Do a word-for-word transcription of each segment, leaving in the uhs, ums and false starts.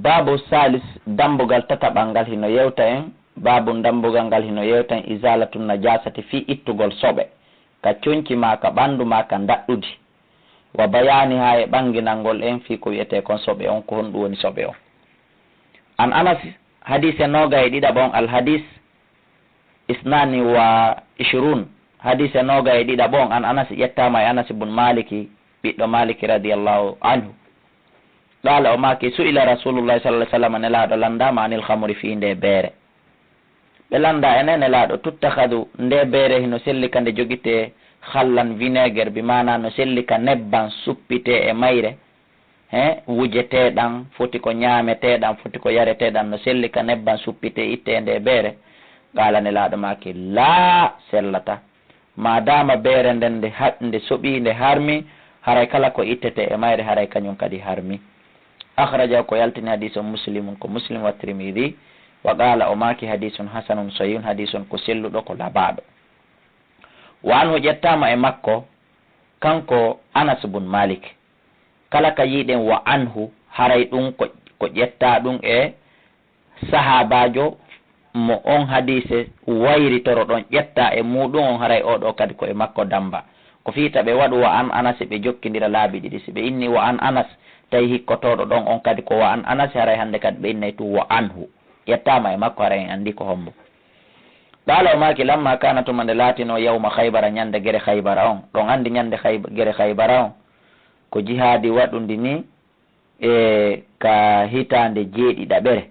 Baabu saalis, dambugal tataɓal ngal hino yewta en, baabu dambugal ngal hino yewta en, izaalatu najaasati, fii ittugol soɓe, ka conci maa, ka ɓandu maa, ka ndaɗɗudi. Wa bayaanihaa, e ɓanginangol en fii ko wi'etee kon soɓe on, ko honɗun woni soɓe on. An Anas, hadiise noogay e ɗiɗaɓo on, al hadiis isnaani wa ishruun, hadiise noogay e ɗiɗaɓo on, an Anas, ƴettaama e Anas bun Maaliki, ɓiɗɗo Maaliki radiyallaahu anhu. Qaala, o maaki, su'ila Rasuulullaahi sallallaahu alayhi wa sallam, Nelaaɗo landaama, anil khamri, fii ndee beere. Ɓe landa enen, Nelaaɗo, tuttakhadu, ndee beere hino selli ka nde jogitee khallan, vinaigre, bi maanaa no selli ka nebban suppitee e mayre, he, wujeteeɗan, foti ko ɲaameteeɗan, foti ko yareteeɗan, no selli ka nebban suppitee ittee e ndee beere? Qaala, Nelaaɗo maaki, laa, sellataa. Maadaama beere nden nde ha-, nde soɓii, nde harmi, haray kala ko ittetee e mayre, haray kaɲun kadi harmi. Akhrajahu, ko yaltini hadiis on Muslimun, ko Muslim, wa Tirmidhi, wa qaala, o maaki, hadiisun hasanun sahihun, hadiis on ko selluɗo, ko labaaɗo. Wa anhu, ƴettaama e makko, kanko Anas bun Malik. Kala ka yi'uɗen wa anhu, haray ɗun ko, ko ƴettaa ɗun e sahaabaajo mo on hadiise wayritoro ɗon, ƴettaa e muuɗun on, haray oo ɗoo kadi ko e makko damba. Ko fii ta ɓe waɗu wa an Anas, ɓe jokkindira laabi ɗiɗi. Si ɓe inni wa an Anas, tawi hikkotooɗo ɗon on kadi ko wa an Anas, haray hande kadi ɓe innay tun wa anhu. Ƴettaama e makko, haray en anndii ko hombo. Qaala, o maaki, lamma kaana, tuma nde laatinoo, yawma Khaybara, ɲande gere Khaybara on. Ɗon anndi ɲande Khayb-, gere Khaybara on, ko jihaadi waɗundi ni, e ka hitaande jeeɗiɗaɓere,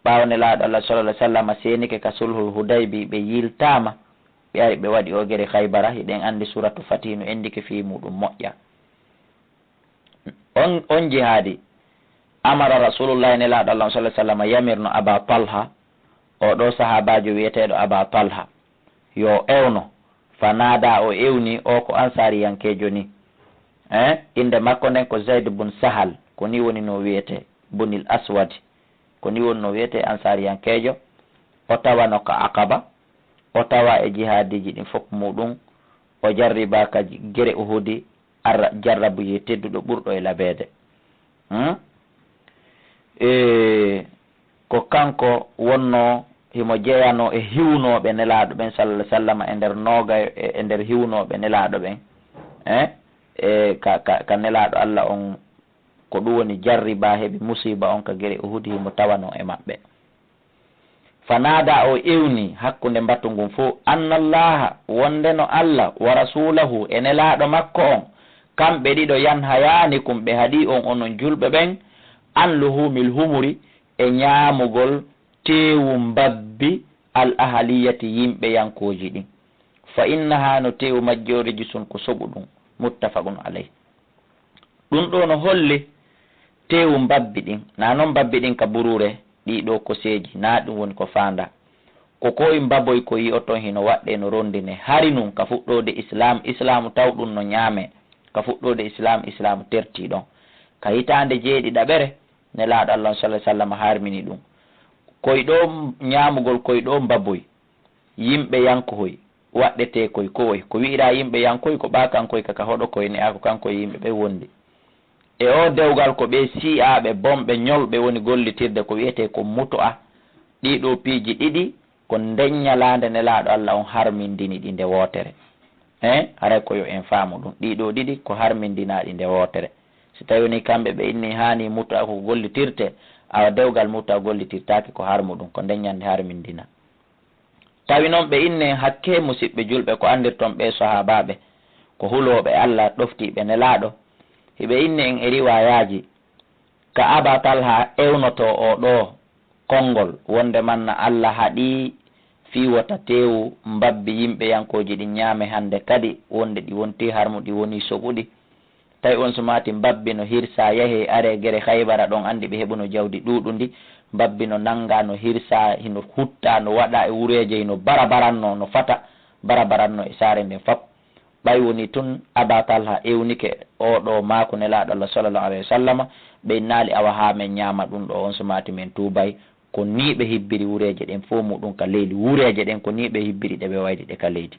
ɓaawo Nelaaɗo Allah, sallallaahu alayhi wa sallam, seenike ka Sulhul Hudaybi, ɓe yiltaama, ɓe ari ɓe waɗi oo gere Khaybara, hiɗen anndi Suuratu Fatihi no endike fii muuɗun moƴƴa. On, on jihaadi, amara Rasuulullaahi, Nelaaɗo Allah, sallallaahu alayhi wa sallam, yamirno Aba Talha, oo ɗoo sahaabaajo wi'eteeɗo Aba Talha, yo o ewno, fa naadaa, o ewni, oo ko Ansaariyankeejo ni. Eh, innde makko nden ko Zayd bun Sahal, ko nii woni no wi'etee, bunil Aswad, ko nii woni no wi'etee, Ansaariyankeejo. O tawano ka Aqaba, o tawa e jihaadiiji ɗin fof muuɗun, o jarribaa ka gere Uhudi, ar-, jarrabuyee tedduɗo ɓurɗo e labeede. Hmm? E, ko kanko wonnoo himo jeyanoo e hiwnooɓe Nelaaɗo ɓen, sallallaahu alayhi wa sallam, e nder noogay, e, e nder hiwnooɓe Nelaaɗo ɓen. Eh? E, ka, ka, ka Nelaaɗo Allah on, ko ɗun woni jarribaa, heɓi musiiba on ka gere Uhudi, himo tawanoo e maɓɓe. Fa naadaa, o ewnii hakkunde mbatu ngun fow, anna Allaaha, wonde no Alla, wa rasuulahu, e Nelaaɗo makko on, kamɓe ɗiɗo, yanhayaanikum, ɓe haɗii on onon julɓe ɓen, an luhuumil humuri, e ɲaamugol teewu mbabbi, al ahaliyyati, yimɓeyankooji ɗin. Fa innahaa, no teewu majji on, rijisun, ko soɓu ɗun. Muttafaqun alayh. Ɗun ɗoo no holli teewu mbabbi ɗin. Naa non mbabbi ɗin ka buruure, ɗii ɗoo koseeji, naa ɗun woni ko faandaa. Ko koy mbaboy ko yi'oton hino waɗɗee no rondinee. Hari nun ka fuɗɗoode Islaam, Islaamu taw ɗun no ɲaamee. Ka fuɗɗoode Islaam, Islaamu tertii ɗon. Ka hitaande jeeɗiɗaɓere, Nelaaɗo Allah, sallallaahu alayhi wa sallam, harmini ɗun. Koy ɗoo ɲaamugol koy ɗoo mbaboy. Yimɓeyankohoy waɗɗetee koy ko woy. Ko wi'iraa yimɓeyankoy, ko ɓaakankoy ka, ka hoɗo koy ne, aa ko kanko e yimɓe ɓen wondi. E oo dewgal ko ɓee sii'aaɓe, bonɓe, ɲolɓe woni gollitirde ko wi'etee ko mutu'a. Ɗii ɗoo piiji ɗiɗi ko nden ɲalaande Nelaaɗo Alla on harmindini ɗi nde wootere. Hein? Haray ko yo en faamu ɗun. Ɗii ɗoo ɗiɗi ko harmindinaaɗi nde wootere. Si tawii wonii kamɓe ɓe inni haanii mutu'a ko gollitirte, awa dewgal mutu'a gollitirtaake, ko harmu ɗun, ko nden ɲande harmindinaa. Tawi non ɓe innee hakkee, musiɓɓe julɓe, ko anndirton ɓee sahaabaaɓe ko hulooɓe Alla, ɗoftiiɓe Nelaaɗo. Hiɓe inni en e riwaayaaji ka Abaa Talha ewnotoo oo ɗoo konngol, wonde man na Alla haɗii fii wota teewu mbabbi yimɓeyankooji ɗin ɲaame hannde kadi, wonde ɗi wontii harmu, ɗi wonii soɓuɗi. Tawi on sumaati mbabbi no hirsaa, yahee aree gere Haybara, ɗon anndi ɓe heɓuno jawdi ɗuuɗundi. Mbabbi no nanngaa, no hirsaa, hino huttaa, no waɗaa e wureeje, hino barabarannoo, no fata barabarannoo e saare nden fop. Ɓay wonii tun Abaa Talha ewnike oo ɗoo maaku Nelaaɗo Alla, sallallaahu alayhi wa sallama, ɓe innaali, awa haa men ɲaama ɗun ɗoo, on sumaati men tuubay. Ko nii ɓe hibbiri wureeje ɗen, fow muuɗun ka leydi. Wureeje ɗen, ko nii ɓe hibbiri ɗe, ɓe wayli ɗe ka leydi.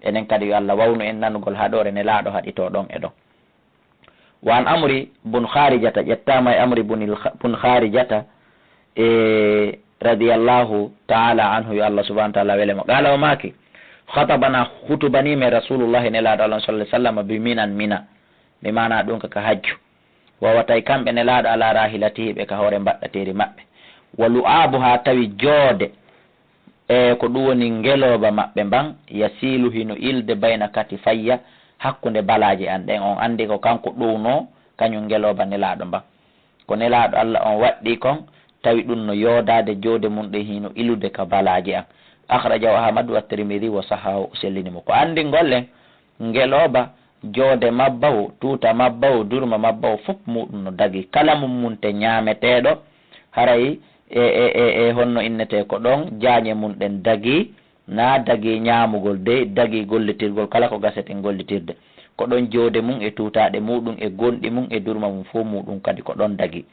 Enen kadi, yo Alla wawnu en nanugol haɗoore Nelaaɗo haɗitoo ɗon e ɗon. Wa an Amri bun Kharijata, ƴettaama e Amri bun il-, bun Kharijata, e, radiyallahu ta'ala anhu, yo Allah subhanahu wa ta'ala wele mo. Qala, o maaki, khatabana, khutubanii men Rasulullahi, Nelaaɗo Allah, sallallahu alaihi wasallam, bi Minan, Mina. Bi maanaa ɗun ka, ka hajju. Wa huwa, tawi kamɓe Nelaaɗo, ala rahilatihi, ɓe ka hoore mbaɗɗateeri maɓɓe. Wa lu'abuha, tawi joode, e ko ɗun woni ngelooba maɓɓe mban, yasiilu, hino ilde, bayna katifayya, hakkunde balaaje an ɗen. On anndi ko kanko ɗownoo, kañun ngelooba Nelaaɗo mban. Ko Nelaaɗo Alla on waɗɗii kon, tawi ɗun no yoodaade, joode mun ɗen hino ilude ka balaaje an. Akhrajahu Ahmadu wa Tirmidhi wa sahhahu, o sellini mo. Ko anndingol en, ngelooba, joode mabba wo, tuuta mabba wo, durma mabba wo, fof muuɗun no dagii. Kala mum munte ñaameteeɗo, haray e, e, e, e honno innetee ko ɗon, jaañe mun ɗen dagii, naa dagii ñaamugol dey, dagii gollitirgol kala ko gaseten gollitirde. Ko ɗon joode mun e tuutaaɗe muuɗun e gonɗi mun e durma mun fof muuɗun kadi ko ɗon dagii.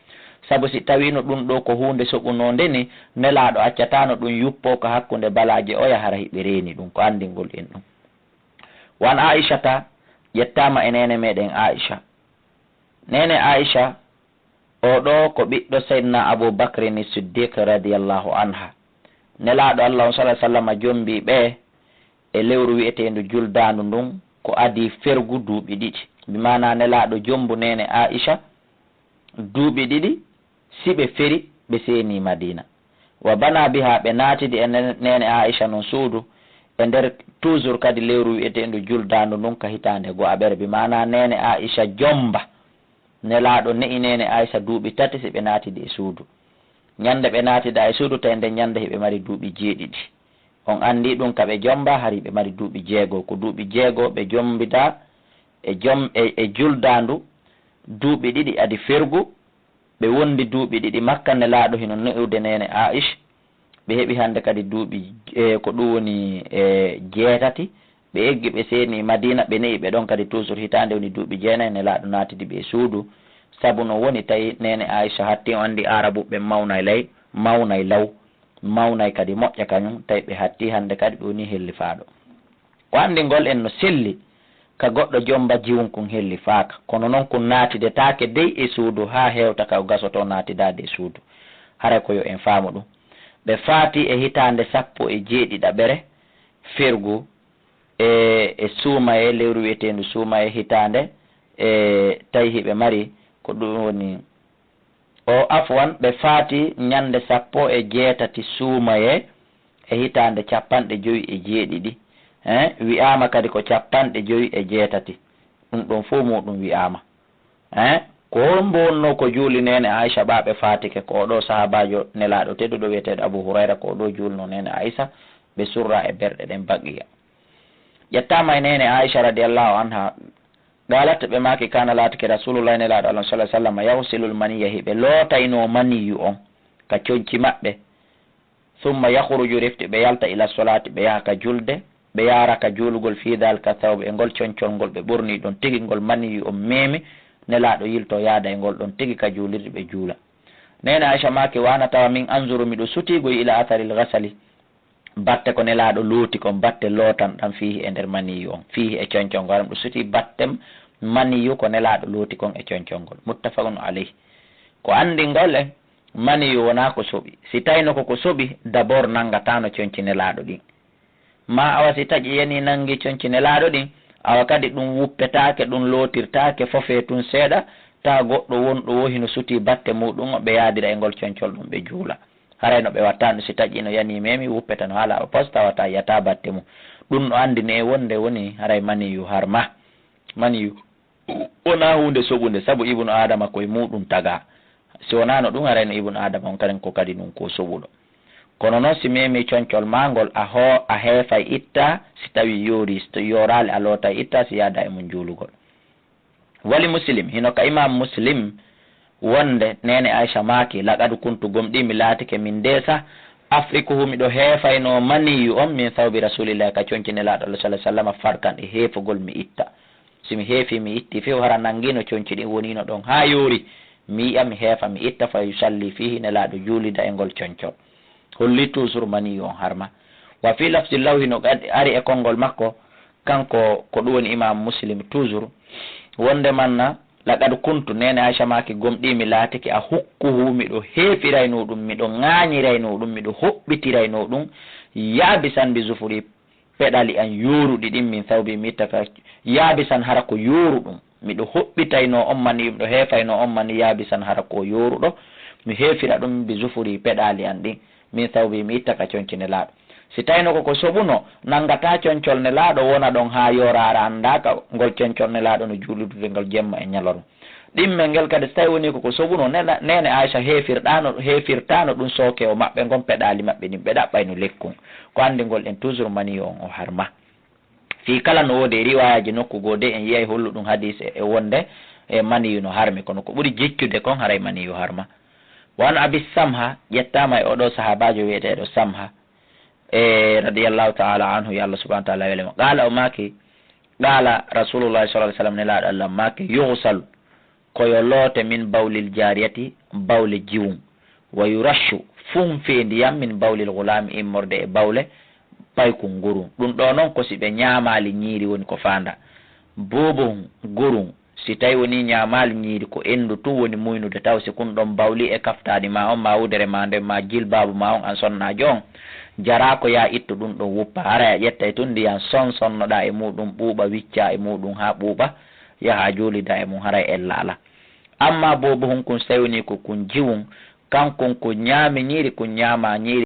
Sabu si tawiino ɗun ɗoo ko huunde soɓunoonde ni, Nelaaɗo accataano ɗun yuppoo ka hakkunde balaaje oya, hara hiɓe reeni ɗun, ko anndingol en ɗun. Wa an Aishata, ƴettaama e neene meɗen Aisha. Neene Aisha, oo ɗoo ko ɓiɗɗo Seydina Abu Bakri ni Siddiq radiyallahu anha. Nelaaɗo Alla on sallallahu alaihi wasallam jombii ɓe e lewru wi'eteendu juldaandu ndun ko adii fergu duuɓi ɗiɗi. Bi maanaa Nelaaɗo jombu neene Aisha duuɓi ɗiɗi, si ɓe feri, ɓe seenii Madiina. Wa bana biha, ɓe naatidi e nen-, neene Aisha non suudu, e nder toujours kadi lewru wi'eteendu juldaandu ndun ka hitaande go'aɓere, bi maanaa neene Aisha jomba. Nelaaɗo ne'i neene Aisha duuɓi tati si ɓe naatidi e suudu. Ñande ɓe naatida e suudu, tawi nden ñande hiɓe mari duuɓi jeeɗiɗi. On anndi ɗun ka ɓe jomba, hari ɓe mari duuɓi jeego. Ko duuɓi jeego ɓe jombida e jom-, e, e juldaandu, duuɓi ɗiɗi adi fergu, ɓe wondi duuɓi ɗiɗi Makka, Nelaaɗo hino ne'ude neene Aish. Ɓe heɓi hannde kadi duuɓi, e, ko ɗun woni, e, jeetati. Ɓe eggi, ɓe seeni Madiina, ɓe ne'i ɓe ɗon kadi toujours. Hitaande woni duuɓi jeenayi, Nelaaɗo naatidi ɓe e suudu. Sabu no woni, tawi neene Aisha hatti, on anndi Aarabuɓe mawnay lay, mawnay law, mawnay kadi moƴƴa kañun, tawi ɓe hatti hannde kadi ɓe woni hellifaaɗo. Ko anndingol en no selli ka goɗɗo jomba jiwun kun hellifaaka. Kono non kun naatidetaake dey e suudu haa hewta ka o gasotoo naatidaade e suudu. Haray ko yo en faamu ɗun. Ɓe faati e hitaande sappo e jeeɗiɗaɓere fergu e, e suumayee, lewru wi'eteendu suumayee hitaande, e tawi hiɓe mari ko ɗun woni O, afwan, ɓe faati ñande sappo e jeetati suumayee e hitaande cappanɗe jowi e jeeɗiɗi. Eh, wi'aama kadi ko cappanɗe jowi e jeetati. Ɗun ɗon fow muuɗun wi'aama. Eh, ko hombo wonnoo ko juuli neene Aisha ɓaa ɓe faatike? Ko oo ɗoo sahaabaajo Nelaaɗo tedduɗo wi'eteeɗo Abu Hurayra, ko oo ɗoo juulnoo neene Aisha, ɓe surraa e berɗe ɗen baqiya. Ƴettaama e neene Aisha radiyallahu anha, Qaalat, ɓe maaki, kaana laatike Rasuulullaahi Nelaaɗo Allah sallallaahu alayhi wa sallam yaghsilul maniyya, hiɓe lootaynoo maniyu on ka conci maɓɓe. Summa yakhruju, refti ɓe yalta, ila solaati, ɓe yaha ka julde, ɓe yaara ka juulugol, fii daalika sawbi, e ngol concol ngol ɓe ɓornii ɗon tigi, ngol maniyu on meemi, Nelaaɗo yiltoo yaada e ngol ɗon tigi ka juulirde ɓe juula. Neene Aysa maaki, wa ana tawa min anzuru miɗo sutii goy ila atharil ghasali, batte ko Nelaaɗo looti kon, batte lootanɗan, fiihi e nder maniyu on, fiihi e concol ngol. Haray miɗo sutii batte maniyu ko Nelaaɗo looti kon e concol ngol. Muttafaqun alayhi. Ko anndingol en, maniyu wonaa ko soɓi. Si tawino ko ko soɓi, d'abord nanngataano conci Nelaaɗo ɗin. Maa awa si taƴi yanii nanngii conci Nelaaɗo ɗin, awa kadi ɗun wuppetaake, ɗun lootirtaake, fofee tun seeɗa, tawa goɗɗo wonɗo woo hino sutii batte muuɗun on, ɓe yaadira e ngol concol ɗun, ɓe juula. Haray no ɓe wattaano, si taƴi no yanii meemi, wuppetano haa laaɓa pos, tawata yi'ataa batte mun. Ɗun no anndini en wonde woni haray maniyu harmaa. Maniyu wonaa huunde soɓunde, sabu Ibnu Aadama ko e muuɗun tagaa. Si wonaano ɗun, haray no Ibnu Aadama on kadi ko kadi nun ko soɓuɗo. Kono non, si meemii concol maa ngol, a hoo-, a heefay ittaa, si tawii yoorii, si yooraali, a lootay ittaa, si yaadaa e mun juulugol. Wali Muslim, hino ka Imaam Muslim wonde neene Aysa maaki, laqad kuntu, gomɗii mi laatike min dee sah, afrikuhu, miɗo heefaynoo maniyu on, min sawbi Rasuulillaahi, ka conci Nelaaɗo Allah sallallaahu alayhi wa sallam, farkan, e heefugol mi itta. Si mi heefii mi ittii few, hara nanngiino conci ɗin woniino ɗon haa yoori, mi yi'a mi heefa mi itta, fa yusalli fiihi, Nelaaɗo juulida e ngol concol. Holli toujours maniyu on harmaa. Wa fii lafzi lahu, hino gad-, ari e konngol makko, kanko ko ɗun woni Imaam Muslim toujours, wonde manna Laqad kuntu, neene Aysa maaki, gomɗii mi laatike, a hukkuhu, miɗo heefiraynoo ɗum, miɗo ŋaañiraynoo ɗum, miɗo hoɓɓitiraynoo ɗum, yaabisan bi zufuri, peɗaali an yooruɗi ɗin, min sawbi, mi itta ka yaabisan, hara ko yooruɗum. Miɗo hoɓɓitaynoo on mani, miɗo heefaynoo on mani yaabisan, hara ko yooruɗo. Mi heefira ɗum bi zufuri, peɗaali an ɗin, min sawbi, mi itta ka conci Nelaaɗo. Si tawino ko ko soɓuno, nanngataa concol Nelaaɗo, wona ɗon haa yoora, hara anndaaka ngol concol Nelaaɗo no juuludude ngol jemma e ñalorma. Ɗimmel ngel kadi, si tawi wonii ko ko soɓuno, nena-, neene Aysa heefirɗaano, heefirtaano ɗum sooke o maɓɓe ngon, peɗaali maɓɓe ɗin, ɓe ɗaɓɓayno lekkun. Ko anndi ngol ɗen, toujours mani on o harma. Fii kala no woodi e riwaayaaji nokku goo de, en yi'ay holluɗum hadiis e, e wonde e maniyu no harmi, kono ko ɓuri jiccude kon haray maniyu harma. Wa an Abi Samha, ƴettaama e oo ɗoo sahaabaajo wi'eteeɗo Samha, e radiyallahu ta'ala anhu, yo Allah subhanahu wa ta'ala wele mo. Qaala, o maaki, qaala Rasulullahi sallallahu alaihi wasallam, Nelaaɗo Allah maaki, yughsalu, ko yo loote, min bawlil jaariyati, bawle jiwun, wa yurashu, funfee ndiyam, min bawlil gulaami, immorde e bawle paykun ngurun. Ɗun ɗoo non ko si ɓe ñaamaali ñiiri woni ko faandaa. Boobohun ngurun, si tawi wonii ñaamaali ñiiri ko enndu tun woni muynude, taw si kun ɗon bawli e kaftaani maa on, maa wudere maa nden, maa jilbaabu maa on, an sonnaajo on, jaraa ko yaa ittu ɗun ɗon wuppa. Haray a ƴettay tun ndiyan son sonnoɗaa e muuɗun ɓuuɓa, wiccaa e muuɗun haa ɓuuɓa, yahaa juulidaa e mun, haray ella alaa. Ammaa boobohun kun, si tawi wonii ko kun jiwun, kankun kun ñaami ñiiri, kun ñaamaa ñiiri.